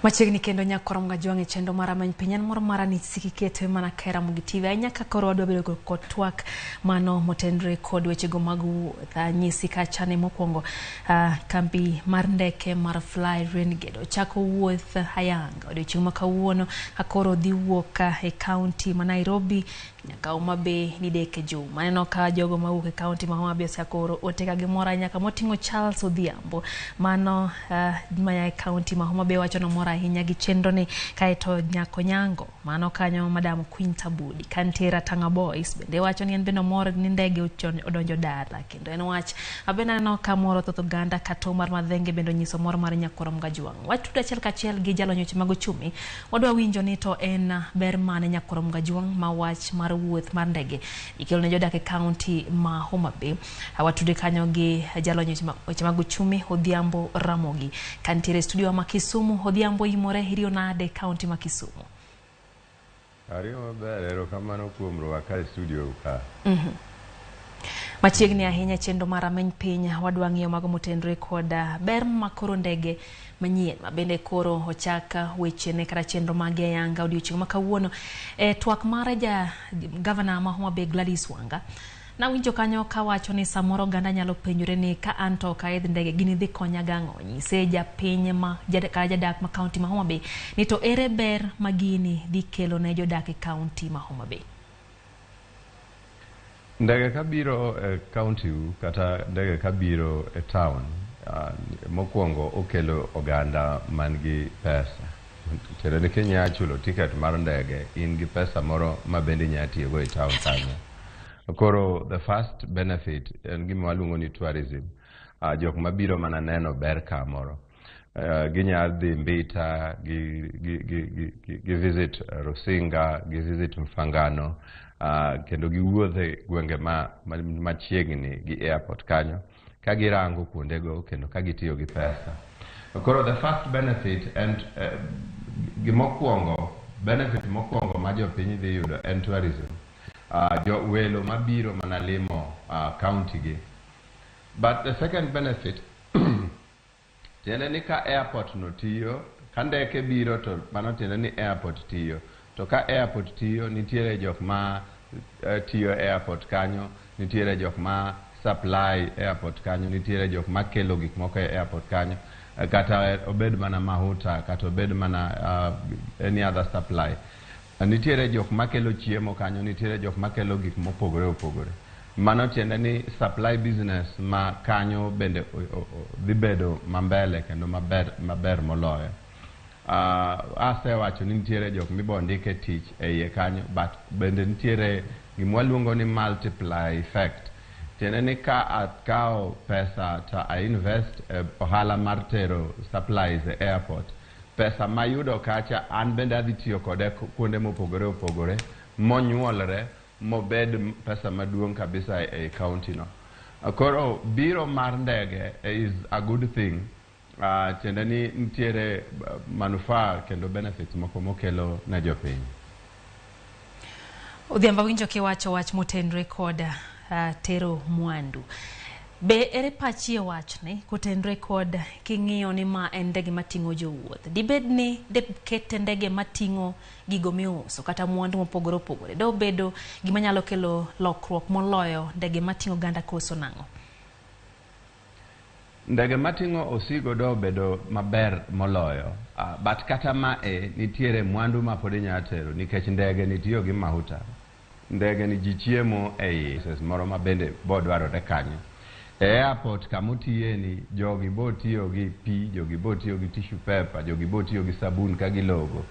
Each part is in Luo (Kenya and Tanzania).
Machiegni kendo nyakoro Mgajwang' e chenro mar Amany Piny en moro mara ni siki kete mana ka Ramogi TV ahinya ka koro wadwa bedo kod twak mano motenre kod wechego mag wuoth. Anyisi kacha ni mokwongo kambi mar ndeke mar Fly Renegade ochako wuoth ayanga odiochieng' ma kawuono ka koro dhi wuok e kaunti ma Nairobi nyaka Homa Bay didek e juma. Aneno ka jogo mawuok e kaunti ma Homa Bay osechako oro ote ka gimor ahinya kamoting'o Charles Odhiambo mano maya e kaunti ma Homa Bay wacho nomor ahinya gi chenro ni kaeto Nyako Nyango mano kanyo Madam Queen Tabudi kantiere Atanga Boys bende wacho ni en bende omor ni ndege odonjo dala kendo en wach mabende aneno ka moro thoth oganda kato mar Madhenge bende onyiso mor mar Nyakwar Mgajwang'. Watudo achiel kachiel gi jalony weche mag ochumi wadwa winjo ni to en ber mane Nyakwar Mgajwang' ma wach mar wuoth mar ndege ikelo ne jodak e kaunti ma Homa Bay. Watude kanyo gi jalony weche mag uchumi Odhiambo Ramogi kantiere e studio ma Kisumu. Odhiambo imore iriyo nade e kaunti ma Kisumu? Ariyo maber, erokamano kuom rwaka e studio ka. Machiegni ahinya chenro mar Ameny Piny wadwa ng'iyo mago motenre kod ber ma koro ndege manyien ma bende koro ochak wechene kata chenro mage ayanga odiochieng' ma kawuono. E twak mare ja gavana ma Homa Bay Gladys Wanga nawinjo kanyo kawacho ni samoro oganda nyalo penjore ni ka an to ok aidh ndege gini dhi konya gang'o. Nyise japiny ma kata jadak ma kaunti ma Homa Bay ni to ere ber ma gini dhi kelo ne jodak e kaunti ma Homa Bay. Ndege kabiro e kaunti u kata ndege kabiro e town, mokwongo okelo oganda man gi pesa. Tiende ni kinya chulo ticket mar ndege, in gi pesa moro ma bende inya tiyogo e town kanyo. Koro the first benefit en gima waluongo ni tourism. Jok mabiro mana neno ber kamoro. Ginya dhi Mbita, gi visit Rusinga, gi visit Mfangano, kendo giwuoth e gwenge ma machiegni gi airport kanyo ka girango kuondego kendo ka gitiyo gi pesa. Koro the first benefit and gimokwongo benefit mokwongo ma jopiny dhi yudo en tourism. Jo welo mabiro mana limo county gi. But the second benefit tiende ni ka airport no tiyo, ka ndeke biro to mano tiende ni airport tiyo. To ka airport tiyo, nitiere jok ma tiyo airport kanyo, nitiere jok ma supply airport kanyo, nitiere jok ma kelo gik moko e airport kanyo, kata obed mana mahuta, kata obed mana any other supply. Nitiere jok makelo chiemo kanyo, nitiere jok makelo gik mopogore opogore. Mano tiende ni supply business ma kanyo bende dhi bedo mambele kendo maber, maber moloyo. Asewacho ni nitiere jok mibo ndik e tich e iye kanyo, but bende nitiere gima waluongo ni multiply effect. Tiende ni ka akawo pesa to a invest e ohala mar tero supplies e airport, pesa mayudo kacha an bende adhi tiyo kode kuonde mopogore opogore monyuolre mobed pesa maduong' kabisa e county no. Koro biro mar ndege is a good thing. Tiende ni nitiere manufaa kendo benefits moko mokelo ne jopiny. Odhiambo awinjo kiwacho wach motenre kod tero mwandu. Be ere pachi e wachni kotenre kod king'iyo ni ma en ndege mating'o jowuoth? Dibed ni de kete ndege mating'o gigo miuso kata mwandu mopogore opogore dobedo gima nyalo kelo lokruok moloyo ndege mating'o oganda koso nang'o? Ndege mating'o osigo do bedo maber moloyo, but kata ma e nitiere mwandu ma pod inya tero nikech ndege ni tiyo gi mahuta. Ndege ni ji chiemo e iye moro ma bende bo dwarore kanyo. E airport kamotiye ni jogi bo tiyo gi pi, jogi bo tiyo gi tissue paper, jogi bo tiyo gi sabun ka gilogo.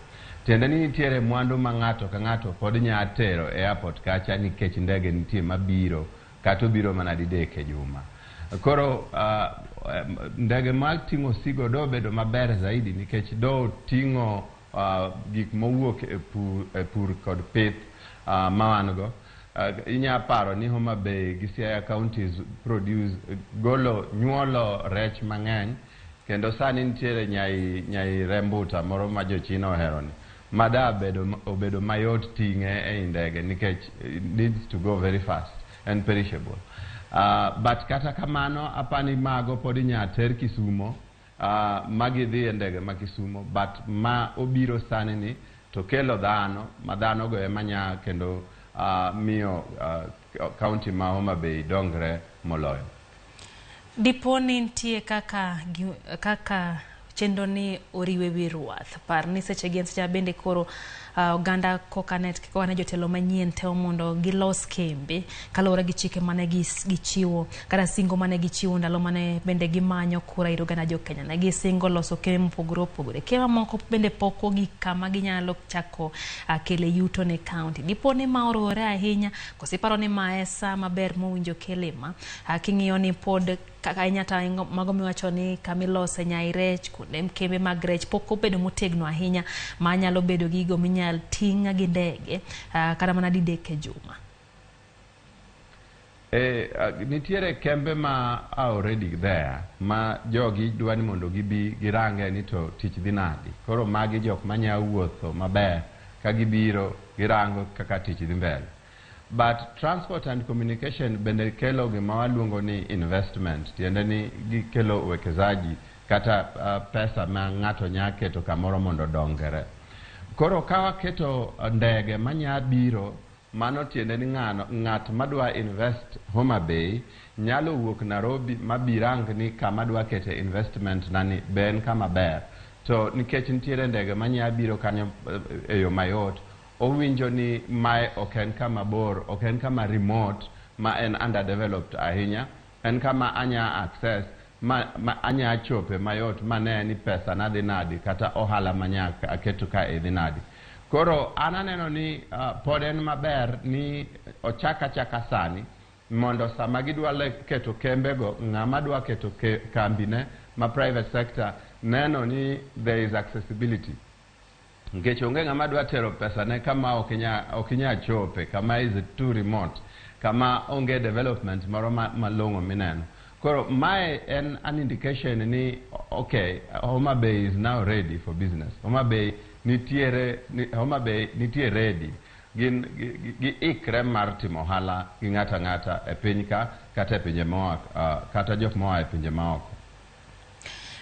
Tiende ni nitiere mwandu ma ng'ato ka ng'ato pod nya tero e airport kacha nikech ndege nitie mabiro kata obiro mana didek e juma. Koro ndege mar ting'o osigo do bedo maber zaidi nikech do ting'o gik mowuok e pur kod pith ma wan go. Inya paro ni Homa Bay gi Siaya counties produce golo nyuolo rech mang'eny kendo sani nitiere nyai rembuta moro ma jo-China ohero ni ma da bedo obedo mayot ting'e ei ndege nikech it needs to go very fast and perishable. But kata kamano apani mago pod inya ter Kisumo. Magi dhi e ndege ma Kisumo, but ma obiro sani ni to kelo dhano ma dhano go ema nya kendo miyo county ma Homa Bay dongre moloyo. Dipo ni nitie kaka chenro ni oriwe wi ruath, par ni seche gi en seche bende koro oganda koka net koka ne jotelo manyien temo mondo gilos kembe kaluwore gi chike mane gichiwo kata singo mane gichiwo ndalo mane bende gimanyo kura ir oganda jo Kenya. Ne gisingo loso kembe mopogore opogore. Kembe moko bende pok ogik kama ginyalo chako kele yuto ne county. Dipo ni ma oriwore ahinya koso iparo ni ma e saa maber mowinjo kele ma king'iyo ni pod kaka ahinya to mago miwacho ni kamilose nyai rech, kuonde kembe mag rech pok obedo motegno ahinya manyalo bedo gigo minyal ting' gi ndege kata mana didek e juma. Nitiere kembe ma are already there ma jogi dwa ni mondo gibi girange ni to tich dhi nadi. Koro magi jok manya wuotho maber ka gibiro girango kaka tich dhi mbele. But transport and communication bende kelo gima waluongo ni investment, tiende ni gikelo uwekezaji kata pesa ma ng'ato nya keto kamoro mondo odongre. Koro ka waketo ndege manya biro, mano tiende ni ng'ano ng'at madwa invest Homa Bay nyalo wuok Nairobi mabirang ni kama dwa kete investment na ni be en kama ber. To nikech nitiere ndege manya biro kanyo e yo mayot, owinjo ni mae ok en kama bor, ok en kama remote ma en underdeveloped ahinya, en kama anya access ma anya chope mayot mane ni pesa na dhi nadi kata ohala manya aketo ka e dhi nadi. Koro an aneno ni pod en maber ni ochak achaka sani mondo sama gidwa keto kembego, ng'ama dwa keto kambine ma private sector neno ni there is accessibility. Nikech onge ng'ama dwa tero pesa ne kama ok inya chope, kama is too remote, kama onge development moro malong'o mineno. Koro mae en an indication ni okay, Homa Bay is now ready for business. Homa Bay nitiere ni, Homa Bay nitie ready. Gin gi ikre mar timo ohala gi ng'ato ang'ata e piny ka kata e pinje moa kata jok moa e pinje maoko.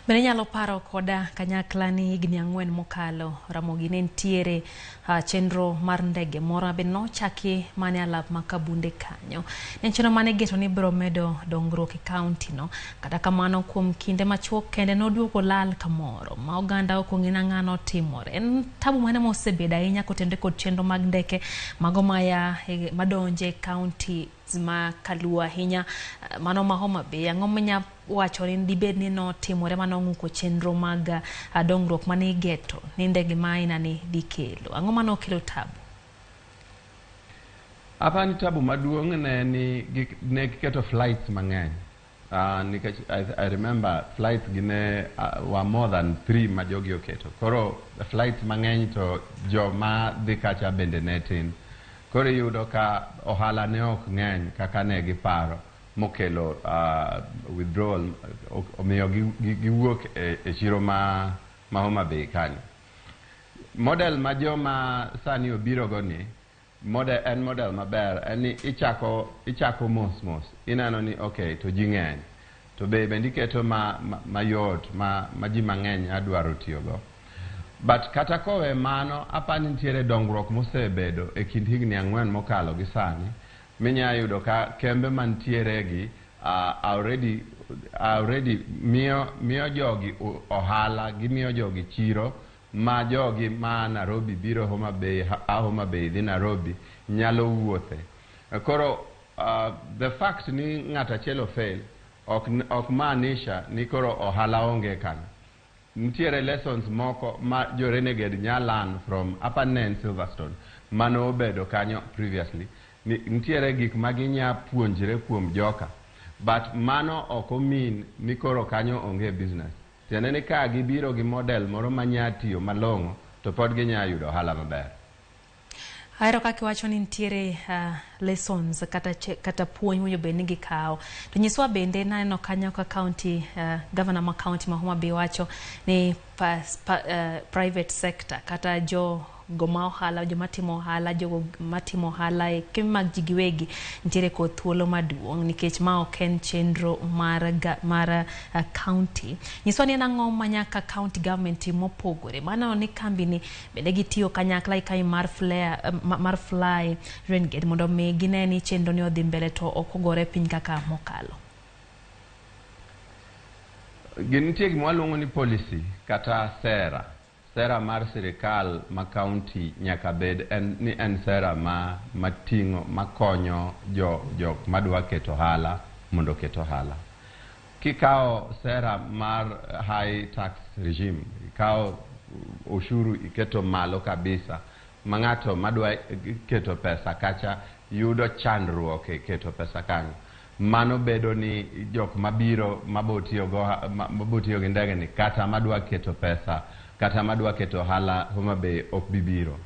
Bende inyalo paro koda kanyakla ni higni 4 mokalo Ramogi ne nitiere chenro mar ndege moro bende nochaki mane alap ma Kabunde kanyo. Ne en chenro mane igeto ni biro medo dongruok e kaunti no. Kata kamano kuom kinde machuok kende noduogo lal kamoro ma oganda ok ong'e nang'ano notimore. En tabu mane mosebedo ahinya kotenore kod chenro mag ndeke mago maya madonje kaunti ma kaluo ahinya mano ma Homa Bay. Ang'o minya wacho ni dibed ni notimore manong'uko chenro mag dongruok mane igeto ni ndege ma aina ni dhi kelo? Ang'o manokelo tabu? Apani tabu maduong' ne ni ne giketo flights mang'eny. Nikech I remember flights gi ne were more than three ma jogi oketo. Koro flights mang'eny to joma dhi kacha bende ne tin. Koro iyudo ka ohala ne ok ng'eny kaka ne giparo mokelo withdrawal, omiyo giwuok e chiro ma Homa Bay kanyo. Model ma joma sani obiro go ni model en model maber, en ni ichako mos mos, ineno ni okay to ji ng'eny to be bende iketo ma mayot ma ji mang'eny adwaro tiyogo. But kata kowe mano, apani nitiere dongruok mosebedo e kind higni 4 mokalo gi sani minya yudo ka kembe mantiere gi already miyo jogi ohala, gimiyo jogi chiro ma jogi ma Nairobi biro Homa Bay, a Homa Bay dhi Nairobi nyalo wuothe. Koro the fact ni ng'ato achiel ofail ok maanisha ni koro ohala onge kanyo. Nitiere lessons moko ma jo Renegade nya learn from apa ne en Silverstone mano obedo kanyo previously. Nitiere gik ma ginya puonjre kuom joka, but mano ok omean ni koro kanyo onge business. Tiende ni ka gibiro gi model moro manya tiyo malong'o to pod ginya yudo ohala maber. Ahero kaka iwacho ni nitiere lessons kata puonj mowinjo bed ni gikawo. To nyiswa bende naneno kanyo ka county governor ma county ma Homa Bay wacho ni private sector kata jo go ma ohala, joma timo ohala, jogo matimo ohala e kembe mag ji giwegi nitiere kod thuolo maduong' nikech ma ok en chenro mar county. Nyiswa ni en ang'o ma nyaka county government tim mopogore. Maneno ni kambi ni bende gitiyo kanyakla gi kambi mar Flair, mar Fly Renegade mondo mi gine ni chenro ni odhi mbele to ok ogore piny kaka mokalo. Nitie gima waluongo ni policy kata sera. Sera mar sirikal ma county nyaka bed en, ni en sera ma mating'o makonyo jo jok madwa keto ohala mondo oket ohala. Kikawo sera mar high tax regime, ikawo ushuru iketo malo kabisa ma ng'ato madwa keto pesa kacha yudo chandruok e keto pesa kanyo. Mano bedo ni jok mabiro mabo tiyo gi ndege ni kata madwa keto pesa kata madwa keto ohala Homa Bay ok bi biro.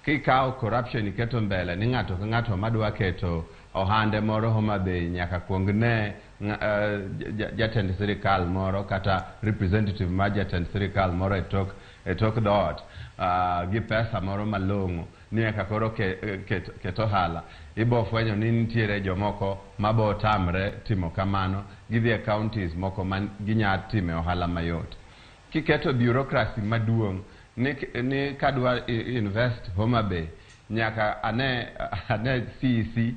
Kikawo corruption iketo mbele ni ng'ato ka ng'ato madwa keto ohande moro Homa Bay nyaka kuong ne jatend sirikal moro kata representative mar jatend sirikal moro e tok dhoot gi pesa moro malong'o ni eka koro ket ohala. Ibo fwenyo ni nitiere jomoko mabo tamre timo kamano, gidhi e counties moko ma ginya time ohala mayot. Kiketo bureaucracy maduong' ni kadwa invest Homa Bay nyaka ane CEC,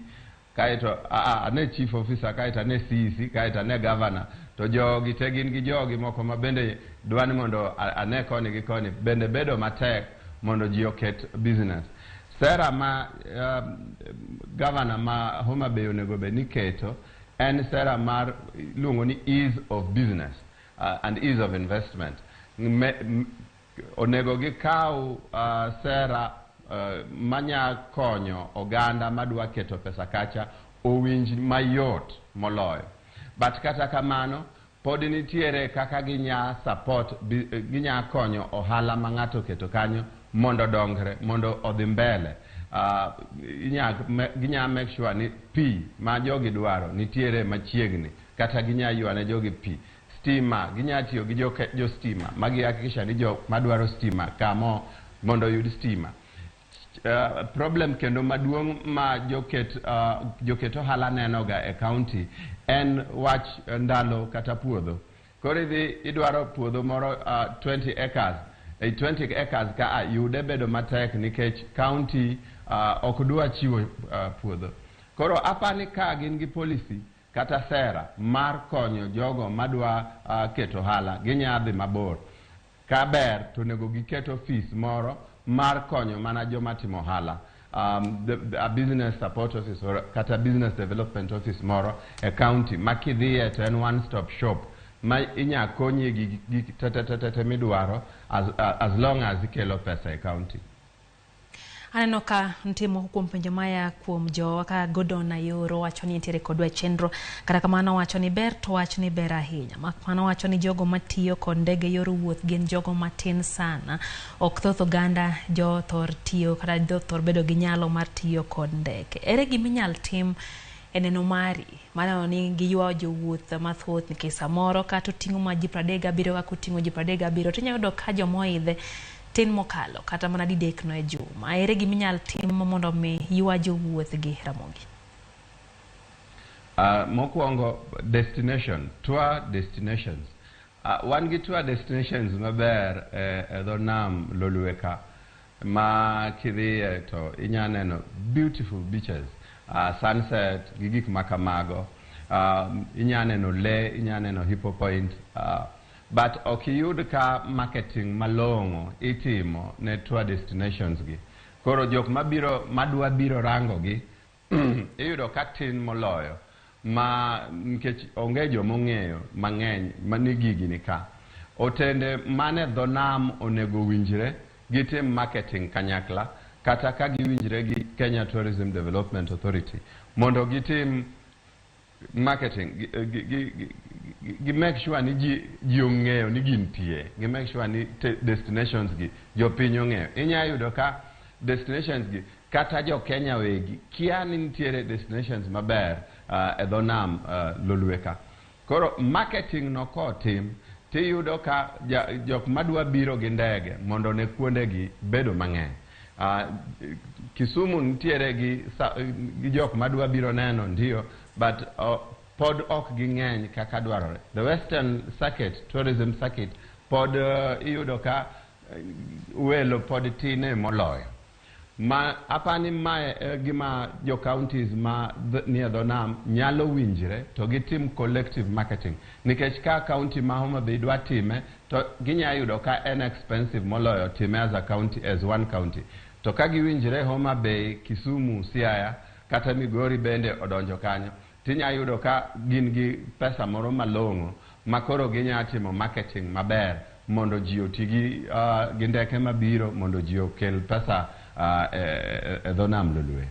kaeto ane chief officer, kaeto ane CEC, kaeto ane governor, to jogi te gin gi jogi moko ma bende dwa ni mondo ane koni gi koni, bende bedo matek mondo ji oket business. Sera ma governor ma Homa Bay onego bed ni keto en sera mar iluongo ni ease of business and ease of investment. Onego gikaw sera manya konyo oganda madwa keto pesa kacha owinj mayot moloyo. But kata kamano, pod nitiere kaka ginya support, ginya konyo ohala ma ng'ato oketo kanyo mondo odongre, mondo odhi mbele. Ginya make sure ni pi ma jogi dwaro nitiere machiegni, kata ginya ywane jogi pi. Stima, ginya tiyo gi jo stima, ma gihakikisha ni jok madwaro stima kamo mondo oyud stima. Problem kendo maduong' ma joket ohala nenoga e county en wach ndalo kata puodho. Koro idhi idwaro puodho moro 20 acres. E 20 acres ka yude bedo matek nikech county ok dwa chiwo puodho. Koro apani ka gin gi policy kata sera mar konyo jogo madwa keto ohala, ginya dhi mabor. Ka ber to onego giket ofis moro mar konyo mana joma timo ohala. A business support office or kata business development office moro e county ma kidhiye to en one stop shop ma inya konyi gi gik te te te te midwaro as long as ikelo pesa e county. Aneno ka nitie moko kuom penjo maya kuom jowa ka Gordon Ayoro wacho ni nitiere kodwa e chenro. Kata kamano wacho ni ber to wach ni ber ahinya. Mak mana wacho ni jogo matiyo kod ndege yor wuoth gin jogo matin sana. Ok thoth oganda jo thor tiyo kata jo thor bedo gi nyalo mar tiyo kod ndege. Ere gima inyal tim e neno mari maneno ni giywayo jowuoth mathoth nikech samoro kata oting'o ma ji 37 kaka oting'o ji 37 tinyalo yudo ka jomoidhe tin mokalo kata mana didek no e juma. Ere gima inyal tim mondo mi ywa jowuoth gi Ramogi? Mokwongo destination, tour destinations. Wan gi tour destinations maber e dho nam Lolwe ka ma kidhiye to inya neno beautiful beaches, sunset gi gik ma kamago. Inya neno lee, inya neno Hippo Point, but ok iyud ka marketing malong'o itimo ne tour destinations gi. Koro jok mabiro madwa biro rango gi iyudo ka tin moloyo ma nikech onge jomong'eyo mang'eny mani gigi ni ka. Otende mane dho nam onego winjre gitim marketing kanyakla kata ka giwinjre gi Kenya Tourism Development Authority mondo gitim marketing gi make sure ni ji ong'eyo ni gintie, gi make sure ni destinations gi jopiny ong'eyo. Inya yudo ka destinations gi kata jo Kenya wegi kia ni nitiere destinations maber e dho nam Lolwe ka. Koro marketing no kotim tiyudo ka jok madwa biro gi ndege mondo ne kuondegi bedo mang'eny. Kisumu nitiere gi jok madwa biro neno ndio, but pod ok ging'eny kaka dwarore. The western circuit, tourism circuit, pod iyudo ka welo pod tine moloyo. Ma apani mae e gima jo counties ma nie dho nam nyalo winjre to gitim collective marketing, nikech ka county ma Homa Bay dwa time to ginya yudo ka en expensive moloyo time as a county, as one county. To ka giwinjre Homa Bay, Kisumu, Siaya kata Migori bende odonjo kanyo, tinya yudo ka gin gi pesa moro malong'o ma koro ginya timo marketing maber mondo ji oti gi ndeke mabiro mondo ji okel pesa e dho nam Lolwe.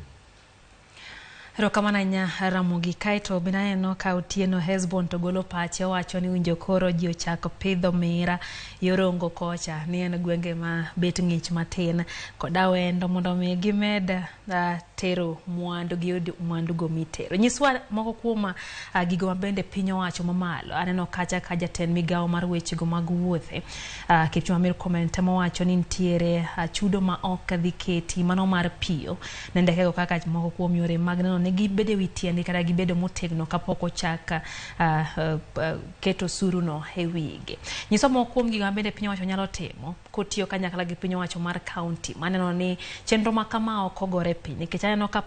Erokamano ahinya, Ramogi. Kaeto bende aneno ka Otieno Hesbon to golo pache, owacho ni winjo koro ji ochako pidho mira yorongo kocha ni en gwenge ma bet ng'ich matin kod awendo mondo mi gimed tero mwandu, giyud mwandu go mitero. Nyiswa moko kuom gigo ma bende piny owacho mamalo. Aneno kacha ka jatend migawo mar wechego mag wuothe, Kipchumba Murkomen, temo wacho ni nitiere chudo ma ok dhi keti mano mar piyo ne ndekego kaka moko kuom yore mag neno ni gibedo e wi tiendgi kata gibedo motegno kapok ochak keto osuru no e wigi. Nyiswa moko kuom gigo ma bende piny owacho nyalo timo kotiyo kanyakla gi piny owacho mar county maneno ni chenro ma kama ok ogore piny, nikech aneno ka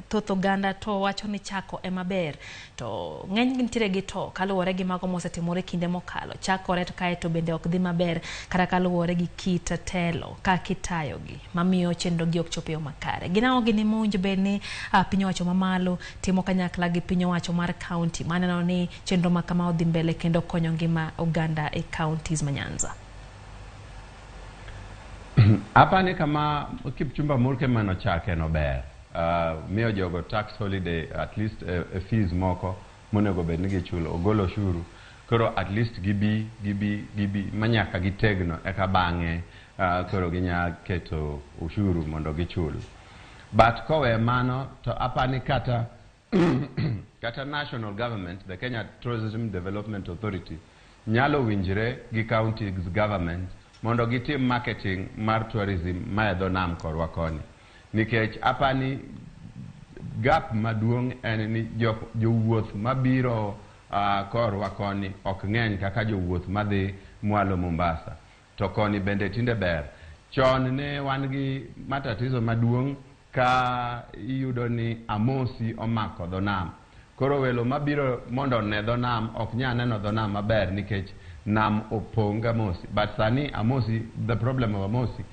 thoth oganda to wacho ni chako ema ber to ng'eny gi nitiere gi to kaluwore gi mago mosetimore kinde mokalo chakore to kaeto bende ok dhi maber kata kaluwore gi kit telo kaka itayogi mamiyo chenro gi ok chop e yo makare. Gin ang'o gini mowinjo bed ni piny owacho mamalo timo kanyakla gi piny owacho mar county maneno ni chenro ma kama odhi mbele kendo konyo ngima oganda e counties ma Nyanza? Apani kama Kipchumba Murkomen ochake no ber. Miyo jogo tax holiday, at least fees moko monego bed ni gichulo, ogolo oshuru. Koro at least gibi manyaka gitegno eka bang'e koro ginya keto ushuru mondo gichul. But kowe mano to apani kata national government, the Kenya Tourism Development Authority, nyalo winjre gi counties government mondo gitim marketing mar tourism ma e dho nam korwa koni. Nikech apani gap maduong' en ni jowuoth mabiro korwa koni ok ng'eny kaka jowuoth madhi mwalo Mombasa. To koni bende tinde ber. Chon ne wan gi matatizo maduong' ka iyudo ni amosi omako dho nam. Koro welo mabiro mondo one dho nam ok nyal neno dho nam maber nikech nam opong' gi amosi. But sani amosi, the problem of amosi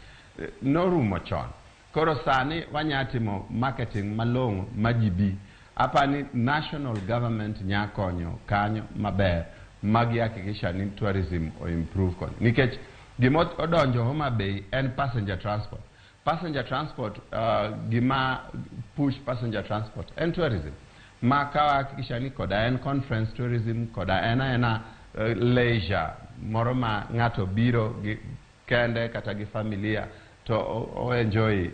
norumo chon. Koro sani wanya timo marketing malong'o ma ji bi. Apani national government nya konyo kanyo maber magi hakikisha ni tourism o improve koni. Nikech gima odonjo Homa Bay en passenger transport. Passenger transport, gima push passenger transport en tourism. Ma ka wahakikisha ni koda en conference tourism, koda en aena leisure moro ma ng'ato biro gi kende kata gi familia to o enjoy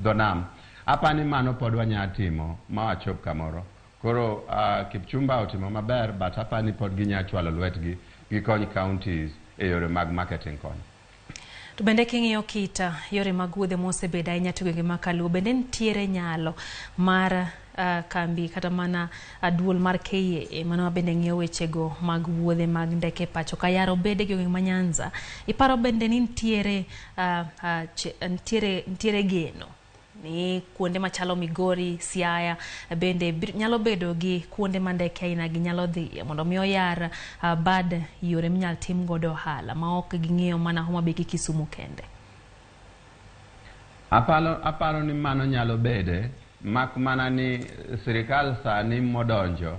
dho nam. Apani mano pod wanya timo ma wachop kamoro. Koro Kipchumba otimo maber, but apani pod ginya chwalo lwetgi gikony counties e yore mag marketing koni. To bende king'iyo kit yore mag wuodhe mosebedo ahinya to gwenge ma kaluo, bende nitiere nyalo mar kambi kata mana duol mar KAA mano bende ng'iyo wechego mag wuodhe mag ndeke pacho ka yaro bede gi gwenge ma Nyanza. Iparo bende ni nitiere geno ni kuonde machalo Migori, Siaya bende nyalo bedo gi kuonde ma ndeke aina gi nyalo dhiye mondo mi oyar bad yore minyal tim godo ohala ma ok ging'iyo mana Homa Bay gi Kisumu kende? Aparo ni mano nyalo bede, mak mana ni sirikal sani modonjo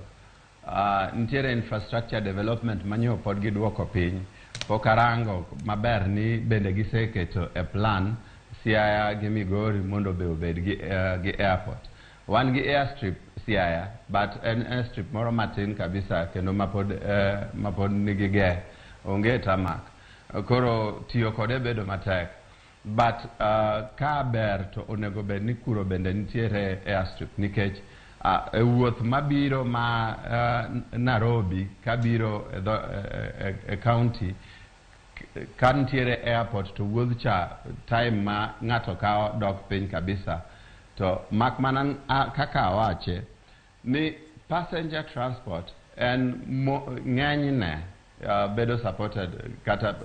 nitiere infrastructure development manyo pod giduoko piny. Pok arango maber ni bende giseketo e plan Siaya gi Migori mondo be obed gi airport. Wan gi airstrip Siaya, but en airstrip moro matin kabisa kendo mapod nigi ge, onge tarmac. Koro tiyo kode bedo matek. But ka ber to onego bed ni kuro bende nitiere airstrip nikech e wuoth mabiro ma Nairobi kabiro e county. Ka nitiere airport to wuodh cha time ma ng'ato kawo dok piny kabisa. To mak mana kaka awache ni passenger transport en ng'enyne bedo supported kata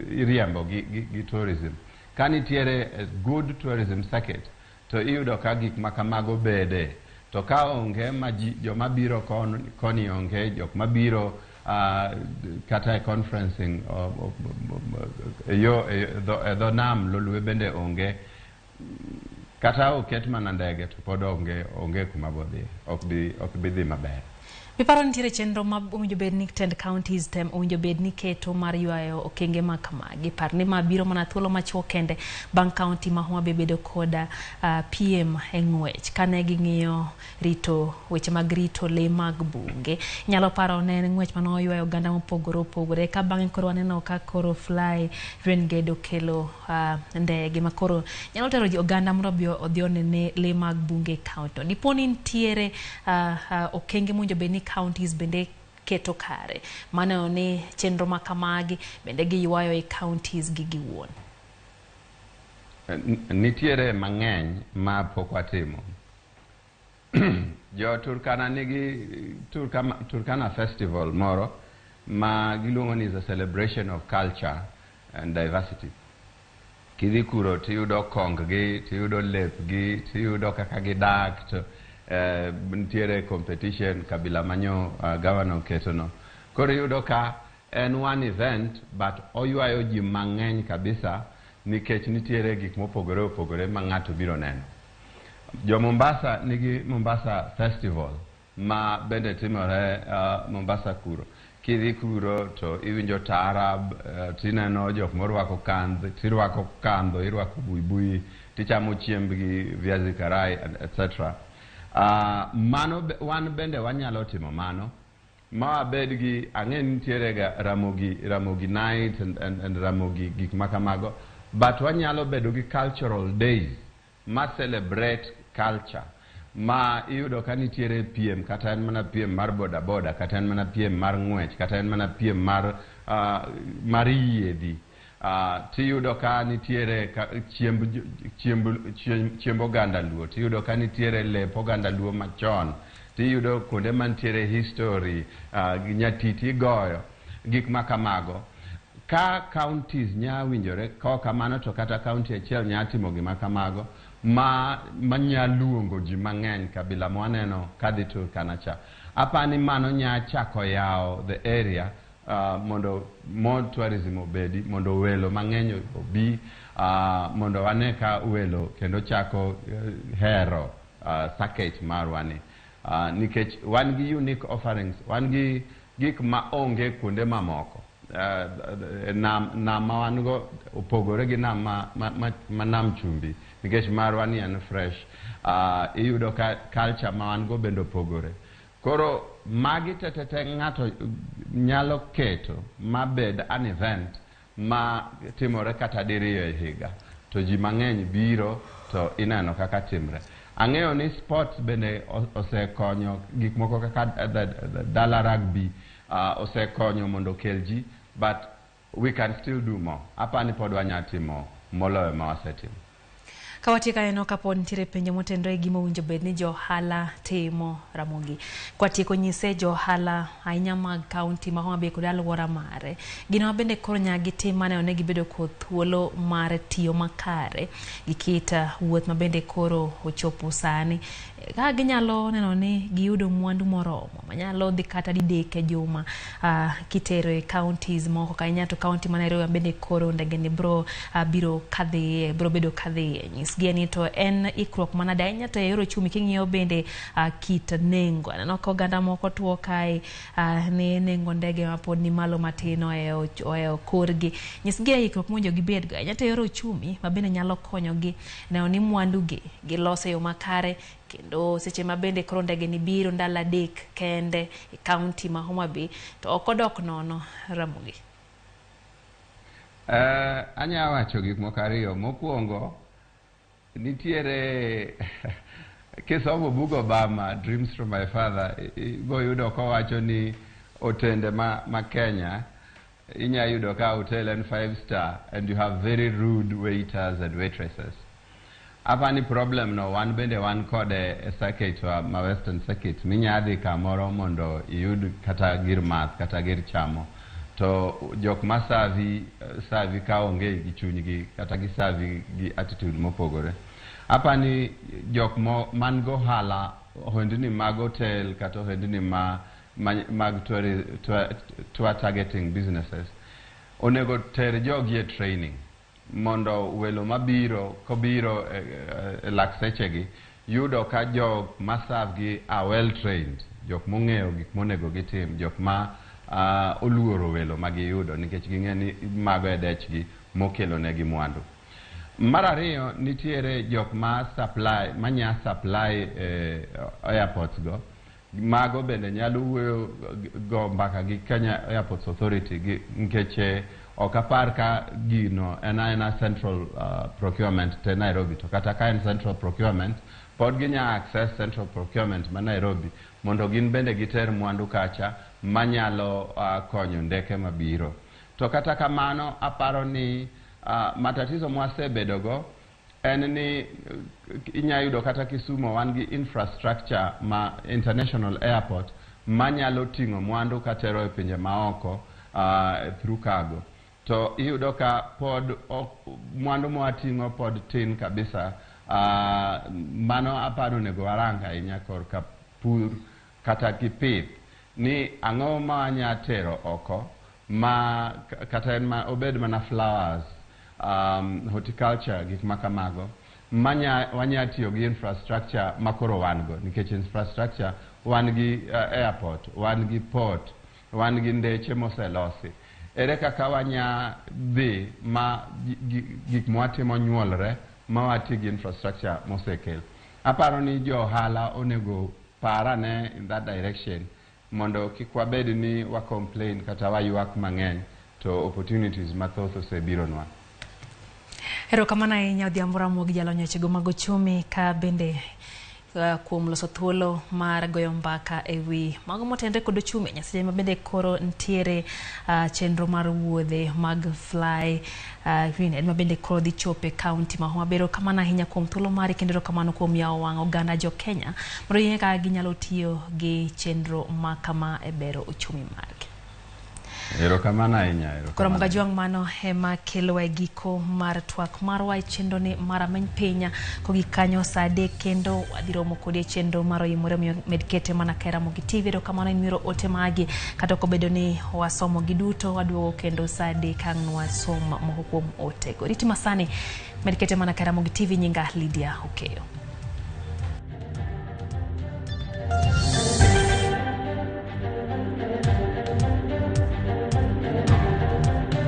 iriembo gi tourism. Ka nitiere good tourism circuit to iyudo ka gik ma kamago bede. To ka onge ma ji, joma biro koni onge, jok mabiro kata e conferencing e yo e dho nam Lolwe bende onge. Kata oket mana ndege to pod onge kuma bodhi, ok bi dhi maber. Piparo nitiere chenro ma owinjo bed ni tend counties tem owinjo bed ni keto mar ywayo okenge ma kamagi. Par ni ma biro mana thuolo machuok kende bang' county ma Homa Bay bedo kod piem e ng'wech kane ging'iyo rito weche mag rito lee mag bunge. Inyalo paro ne en ng'wech mane oywayo oganda mopogore opogore ka bang'e koro waneno ka koro Fly Renegade okelo ndege ma koro nyalo tero ji oganda mondo obi odhi onene lee mag bunge e county no. Dipo ni nitiere okenge mowinjo bed ni counties bende keto kare maneno ni chenro ma kamagi bende giywayo e counties gi giwuon. Nitiere mang'eny ma pok watimo. Jo Turkana nigi Turkana Festival moro ma giluongo ni is a celebration of culture and diversity. Kidhi kuro tiyudo kong gi, tiyudo lepgi, tiyudo kaka gidak to nitiere competition kabila manyo governor oketo no. Koro iyudo ka en one event but oywayo ji mang'eny kabisa nikech nitiere gik mopogore opogore ma ng'ato biro neno. Jo Mombasa nigi Mombasa Festival ma bende timore Mombasa kuro. Kidhi kuro to iwinjo taarab, tineno jok morwako kandho, tirwako kandho, irwako buibui, tichamo chiembgi, viazi karai, etc. Mano wan bende wanyalo timo mano ma wabed gi ang'e ni nitiere ga Ramogi night and Ramogi gik ma kamago, but wanyalo bedo gi cultural days ma celebrate culture ma iyudo ka nitiere piem, kata en mana piem mar boda boda, kata en mana piem mar ng'wech, kata en mana piem mar yiedhi, tiyudo ka nitiere ka, chiemb, chiemb, chiemb, chiemb oganda Luo, tiyudo ka nitiere lep oganda Luo machon, tiyudo kuonde mantiere history, nyatiti igoyo gik ma kamago. Ka counties nya winjore ka kamano to kata county achiel nya timo gima kamago ma nya luongo ji mang'eny kabila mwaneno kadhi Turkana cha. Apani mano nya chako yawo the area mondo more tourism obedi, mondo welo mang'eny obi, mondo wane ka welo kendo chako hero circuit marwa ni, nikech wan gi unique offerings, wan gi gik ma onge kuonde mamoko. Nam ma wan go opogore gi nam ma nam chumbi nikech marwa ni en fresh. Iyudo ka culture ma wan go bende opogore. Koro magi tetete ng'ato nyalo keto mabed an event ma timore kata diriyo e higa to ji mang'eny biro to ineno kaka timre. Ang'eyo ni sports bende osekonyo gik moko kaka the dala rugby osekonyo mondo okel ji, but we can still do more. Apani pod wanya timo moloyo ma wasetimo. Ka watieko, aneno kapod nitiere penjo motenore gi gima owinjo bed ni jo ohala timo. Ramogi, kwatieko, nyise jo ohala ahinya mag kaunti ma Homa Bay kod alwora mare gino ma bende koro nyaka gitim maneno ni gibedo kod thuolo mar tiyo makare gi kit wuoth ma bende koro ochopo sani, ka ginyalo neno ni giyudo mwandu moromo manyalo dhi kata didek e juma kitero e counties moko ahinya to county ma Nairobi bende koro ndege ni bro biro kadhiye bro bedo kadhiye. Nyisgi ni to en ikruok manade ahinya to e yor ochumi king'iyo bende kit nengo. Aneno ka oganda moko tuo kae ni nengo ndege mapod ni malo matin ohewo korgi. Nyisgi e ikruok mowinjo gibedgo ahinya to e yor ochumi ma bende nyalo konyogi neno ni mwandu gi giloso e yo makare kendo seche ma bende koro ndege ni biro ndalo 3 kende e county ma Homa Bay to ok odok nono. Ramogi. Anya wacho gik moko ariyo. Mokwongo, nitiere kisomo bug Obama, Dreams from My Father, ibo yudo kowacho ni otende ma Kenya Inya yudo ka hotel en 5 star and you have very rude waiters and waitresses. Apani problem no wan bende wan kode e circuit wa ma Western Circuit, minya dhi kamoro mondo iyud kata gir math kata gir chamo, to jok ma serve serve ka onge gi chunygi kata gi serve gi attitude mopogore. Apani jok mo man go ohala, ohendni mag hotel kata ohendni ma mag tour targeting businesses onego ter jogi e training mondo welo mabiro kobiro e lak sechegi yudo ka jok ma serve gi are well trained, jok mong'eyo gik monego gitim, jok ma oluoro welo ma giyudo nikech ging'e ni mago e dechgi mokelo negi mwandu. Mar ariyo, nitiere jok ma supply, manya supply airports go. Mago bende nyalo wuoyo go mbaka gi Kenya Airports Authority gi, nikech ok apar ka gino en aena central procurement te Nairobi, to kata ka en central procurement, pod ginya access central procurement ma Nairobi mondo gin bende giter mwandu kacha manyalo konyo ndeke mabiro. To kata kamano, aparo ni matatizo mwasebedogo en ni inya yudo kata Kisumu wan gi infrastructure ma international airport manyalo ting'o mwandu katero e pinje maoko through cargo, to iyudo ka pod mwandu mwating'o pod tin kabisa. Mano aparo onego warang ahinya korka pur kata gi pith, ni ang'o ma wanya tero oko ma kata en ma obed mana flowers, horticulture, gik ma kamago manya wanya tiyo gi infrastructure makoro wan go, nikech infrastructure wan gi, airport wan gi, port wan gi, ndeche moselosi. Ere kaka wanya dhi ma gik mwatimo nyuolre ma wati gi infrastructure mosekel? Aparo ni jo ohala onego parane in that direction mondo kik wabed ni wa complain kata waywak mang'eny to opportunities mathoth osebironwa. Erokamano ahinya, Odhiambo Ramogi, jalony wechego mag ochumi, ka bende kuom loso thuolo mar goyo mbaka e wi mago motenre kod ochumi nyasaye, ma bende koro nitiere chenro mar wuodhe mag Fly Green ma bende koro dhi chopo e kaunti ma Homa Bay. Erokamano ahinya kuom thuolo mari kendo erokamano kuom yawo wang' oganda jo Kenya mondo ging'e kaka ginyalo tiyo gi chenro ma kama e bero ochumi margi. Erokamano ahinya. Koro Mugajwang', mano ema kelowa e giko mar twak marwa e chenro ni mar Ameny Piny. Kogik kanyo saa 3 kendo wadhi romo kodi e chenro mar Oimore, omiyo med kete mana ka Ramogi TV. Erokamano in miro ote magi, kata ok obedo ni wasomo gi duto, waduogo kendo saa 3 ka ang' nwasom moko kuom otego. Riti masani med kete mana ka Ramogi TV. Nyinga Lydia Okeyo.